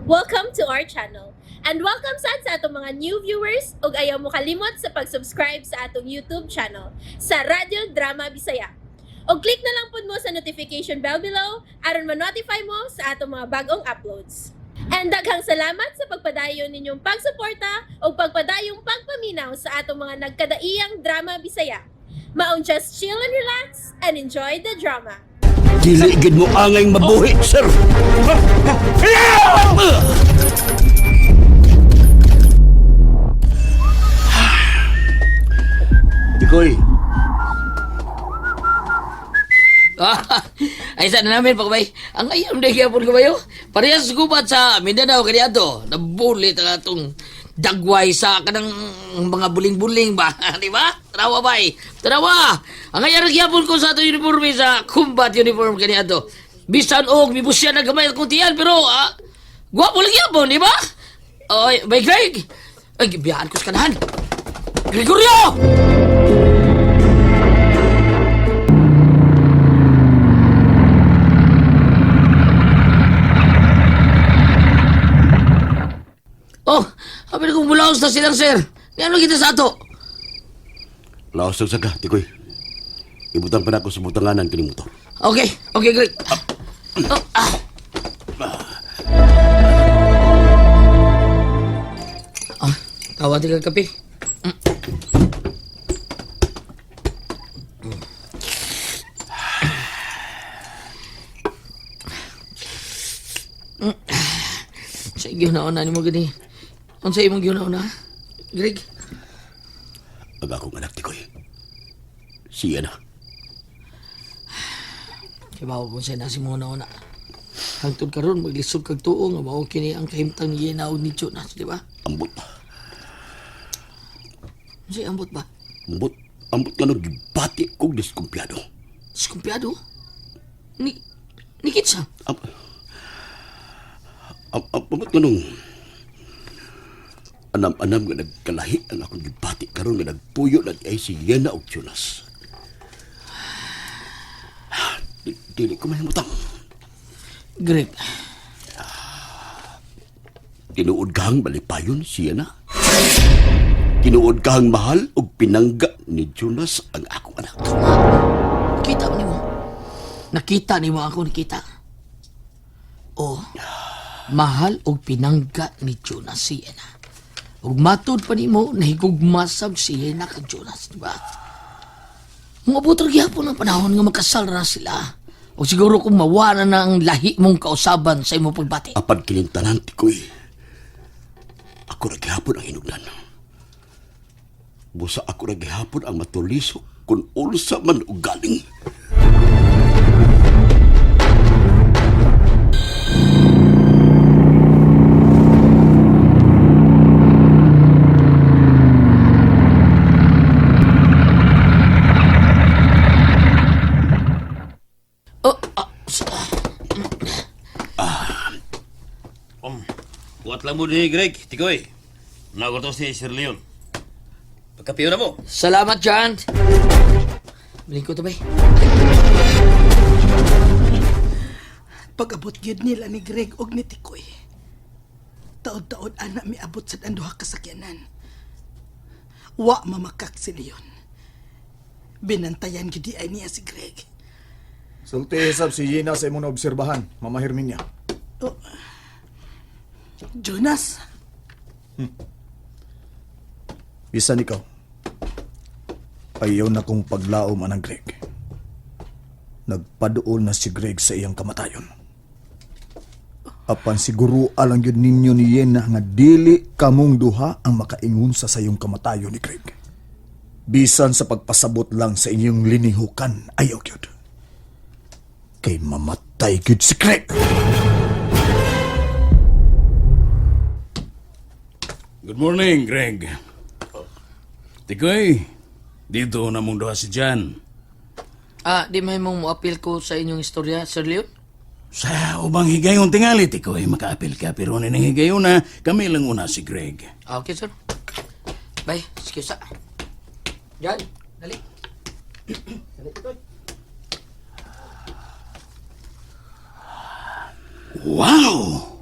Welcome to our channel. And welcome sad sa atong mga new viewers ug ayaw mo kalimot sa pag-subscribe sa atong YouTube channel sa Radyo Drama Bisaya. Og click na lang pud mo sa notification bell below aron ma-notify mo sa atong mga bagong uploads. And daghang salamat sa pagpadayon ninyong pagsuporta ug pagpadayong pagpaminaw sa atong mga nagkadaiyang drama Bisaya. Maong just chill and relax and enjoy the drama. Dili gid mo angay mabuhi, sir. Tikoy, Ay sa na namin pakabay. Ang ayam na gyapon kabayo. Parehas gubat sa Mindanao kaniadto. Nabulit ang atong dagway sa kanang mga buling-buling ba, di ba? Tanawa bay. Tanawa. Ang ayam gyapon ko sa atong uniforme sa combat uniform kaniadto. Bisan og mibusya na gamay akong tiyan pero gwapo lang gyapon, di ba? Oy, bay Greg. Ay, gibiyaan ko sa kanahan. Gregorio! Oh, sabi na kong bulaos na silang sir. Ano kita sa ato? Laos lang saga, Tikoy. Ibutang pa na ako sa butanganan kini motor. Okay, okay, Greg. Oh, ah. Ah, tawa din kang kape. Sa ginauna ni mo gani. Unsa imong ginauna? Greg? Ang akong anak, Tikoy. Siya na. Kay bawo kung sa nasi mo na una. Hangtod karon maglisod kag tuo nga mao kini ang kahimtang ginaw ni Jonas, di ba? Ambot. Unsay ambot ba? Ambot. Ambot nga nung gibati kong diskumpiyado. Diskumpiyado? Ni ni kinsa? Ambot nga nung anam-anam nga nagkalahi ang akong gibati karon nga nagpuyo na di ay si Yena og Jonas. Dili ko mahimutang. Greg, Tinuod kahang malipayon siya na. Tinuod kahang mahal og pinangga ni Jonas ang akong anak. kita mo nimo. Nakita nimo ako nakita. Oh, mahal og pinangga ni Jonas si Yena. Ug matud pa nimo nahigugma sab si Yena kang Jonas, di ba? Moabot ra gyapon ang panahon nga magkasal ra sila. O siguro kung mawala na ang lahi mong kausaban sa imong pagbati. Apan kining tanan tikoy. Ako ra gihapon ang hinugnan. Busa ako ra gihapon ang matulisok kung unsa man og galing. Oh, ah, Kuat lang mo ni Greg, Tikoy. Nago to si Sir Leon. Pagkapiyo na mo. Salamat, John. Bilin ko to, bay. Pag-abot gyud nila ni Greg og ni Tikoy. Taod-taod ana miabot sad ang duha ka sakyanan. Wa mamakak si Leon. Binantayan gyud di ay niya si Greg. Sulti sab si Gina sa imong naobserbahan, Mama Herminia. Oh. Jonas, Bisan ikaw. Ayaw na kong paglaom anang Greg. Nagpaduol na si Greg sa iyang kamatayon. Apan siguro alang yun ninyo ni Yena nga dili kamong duha ang makaingon sa sayong kamatayon ni Greg. Bisan sa pagpasabot lang sa inyong linihukan, ayaw gyud. Kay mamatay gyud si Greg. Good morning, Greg. Tikoy, dito na mong duha si Jan. Ah, di may mong moapil ko sa inyong istorya, Sir Leon? Sa ubang higayon tingali, Tikoy, makaapil ka. Pero ng higayon na, kami lang una si Greg. Ah, okay, sir. Bye. Excuse sa. John, dali. Wow!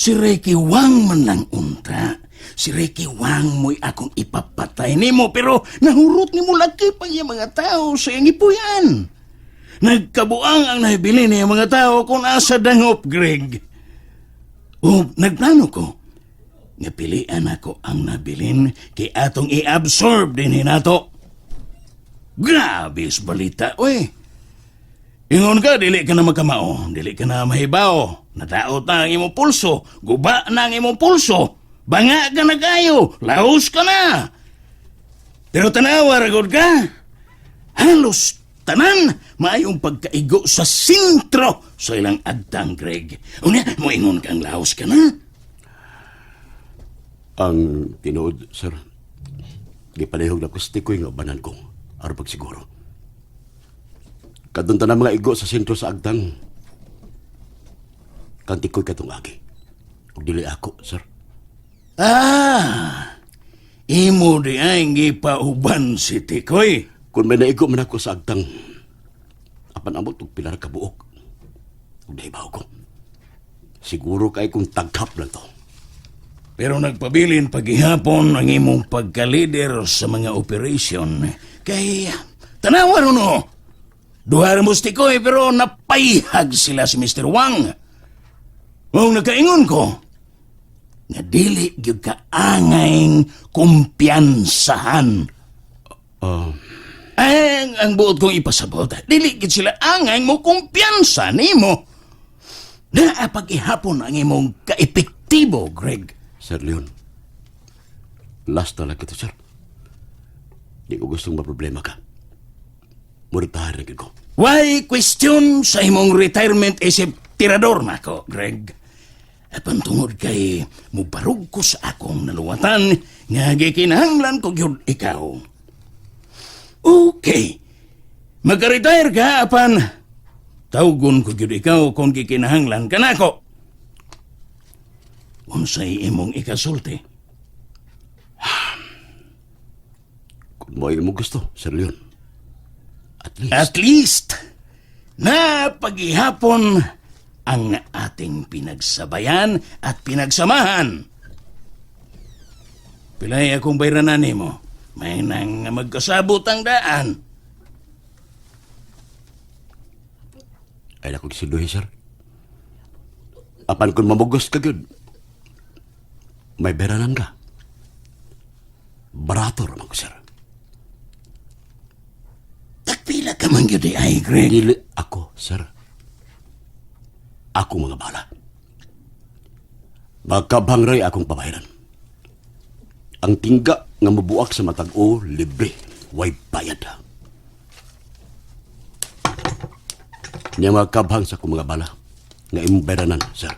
Si Ricky Wang man lang unta. Si Ricky Wang mo'y akong ipapatay nimo pero nahurot nimo laki pang iyang mga tao sa iyang ipuyan. Nagkabuang ang nahibili niya mga tao kung asa dangop, Greg. O, nagplano ko. Nga pilian ako ang nabilin kay atong i-absorb din hinato. Grabe sa balita, oy. Ingon ka, dili ka na magkamao, dili ka na mahibaw. Nadaot na ang imong pulso, guba na ang imong pulso. Banga ka na kayo, laos ka na. Pero tanawa, ragod ka. Halos tanan maayong pagkaigo sa sentro sa ilang agtang, Greg. Unya, moingon kang laos ka na. Ang tinuod, sir, gipanihog na ko sa tikoy nga ubanan kong aron pagsiguro. Kadtong tanan mga igo sa sentro sa agtang, kang tikoy katong agi. Ug dili ako, sir. Ah, imo di ay gipauban si Tikoy. Kung may naigo man ako sa agtang, apan amot og pila ra ka buok. Ug nahibaw ko. Siguro kay kung taghap lang to. Pero nagpabilin paghihapon ang imong pagka-leader sa mga operation. Kay, tanawa no. Duha ra mo si Tikoy pero napayhag sila si Mr. Wang. Mao nakaingon ko, nga dili gyud ka angayng kumpiyansahan. Ang buot kong ipasabot, dili gyud sila angay mo kumpiyansa nimo. Naa pag-ihapon ang imong kaepektibo, Greg. Sir Leon, last na lang kita, sir. Di ko gustong maproblema ka. Mo-retire na gyud ko. Why question sa imong retirement isip tirador nako, Greg? Apan tungod kay mubarog ko sa akong naluwatan nga gikinahanglan ko gyud ikaw. Okay. Magka-retire ka apan tawgon ko gyud ikaw kung gikinahanglan ka nako. Unsay imong ikasulti? Kung mo imong gusto, Sir Leon. At least, At least, na paghihapon ang ating pinagsabayan at pinagsamahan. Pilay akong bayranan nimo. May nang magkasabot ang daan. ay na kong silduhi, sir. Apan kung mamugos ka gyud, may beranan ka. Barato raman ko, sir. Tagpila ka man gyud di ay, Greg. Dili ako, sir. Ako mga bala. Magkabhangray akong pabayaran. Ang tingga nga mabuak sa matag o, libre. Way bayad. Niya mga kabhang sa akong mga bala nga imong bayranan, sir.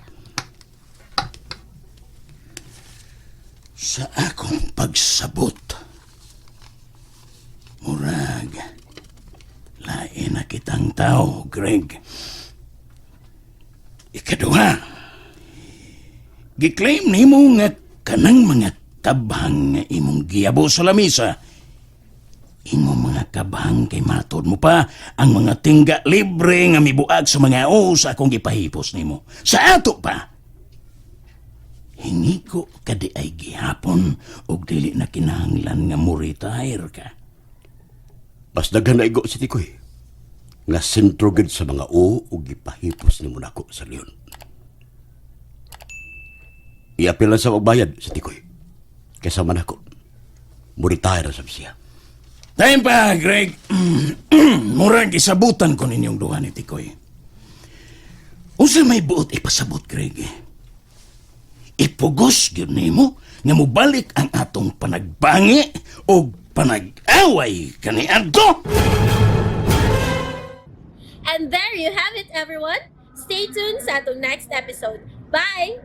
Sa akong pagsabot, murag, lain na kitang tao, Greg. Ikaduha, giklaim nimo nga kanang mga kabhang nga imong giyabo sa lamisa. Imong mga kabhang kay matod mo pa ang mga tingga libre nga mibuag sa mga o sa akong gipahipos nimo. Sa ato pa, hingiko ka di ay gihapon og dili na kinahanglan nga mo-retire ka. Mas daghan na igo si Tikoy. Nga sentro gid sa mga o ug gipahipos nimo nako sa Leon. Iapil lang sa magbayad sa Tikoy. Kaysa man ako. Mo-retire na sab siya. Time pa, Greg. Murag isabutan ko ninyong duha ni Tikoy. Unsa may buot ipasabot, Greg? Ipugos gyud nimo nga mobalik ang atong panagbangi o panag-away kaniadto. And there you have it, everyone. Stay tuned sa atong next episode. Bye!